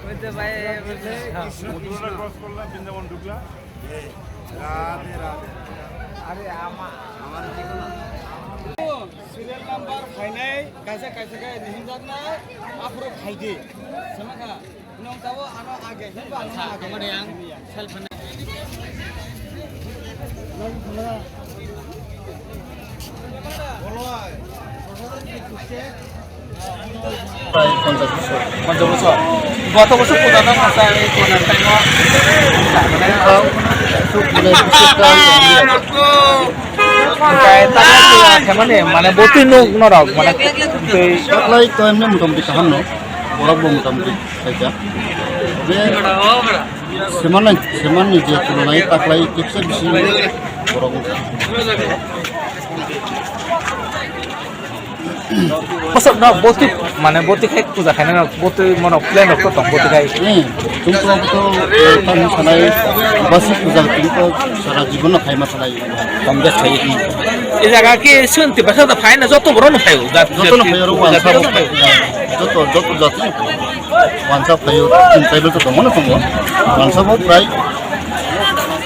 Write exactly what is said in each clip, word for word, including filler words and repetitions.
ওই তো ভাই, বলছে, হ্যাঁ। মথুরা ক্রস করলাম, বৃন্দাবন ঢুকলাম। রাধে রাধে। আরে, আমার সিরিয়াল নাম্বার ফাইনাল, কাছে কাছে কাছে নিহিন যাক না, আপরে খাইতে। সময় খা। প্রায় পঞ্চাশ বছর। পঞ্চাশ বছর। গত বছর পূজা দাম আছে, আমি পূজার টাইমও মানে, মানে, botwi nuk norok, মানে, tei taklai to emne motamoti kaham no, borok bo motamoti khaijak. Je semanni, semanni je tulunai taklai kisa bisi borok wngkha. Bosok no boti, mane boti khai puja khaina no boti mono plan rok to tong boti khai. Hmm, chwng to, eh, tamo sanai basi puja tong to sara jibon no khaima sanai. Tong de khai. E jaga ke sun ti basa da phaina joto borok no phaio. Joto no phaio, joto no phaio. Joto, joto jati. Wansa phaio, chini tribal to tongo no tongo. Wansa bo prai,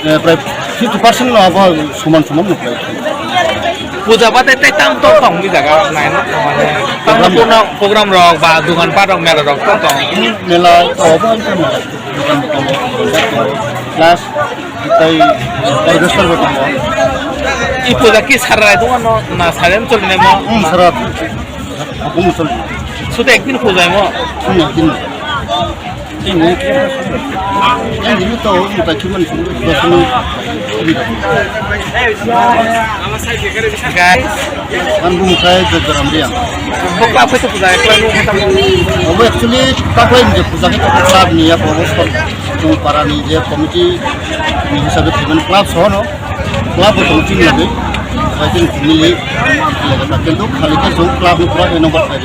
eh, prai fifty percent no abo soman soman no prai. Puja bade tei tam tong tong ni jaga nai no, mane, tam program no program rok ba dukan pat rok mela rok to tong. Mela to abo ang mela. Dukan bo tongo, plus tei orchestra bo tongo. I puja ki sarai dong no na saren choli nai mo? Hmm, sara. Aku musul. Sudah ekdin puja mo? Hmm, ekdin. Yang dulu tahu, minta cuman dua puluh. Guys. Ang bumung kaya Jajaram dia. Bukla apa itu puja? Aku yang mau kata. Aku actually tak lain je puja kita club ni ya, bawa sport. Tung para ni je committee ni hisabe payment club sono. Club committee ni je. Saya tin family. Kita tu kali ke jong club ni pura nomor saya.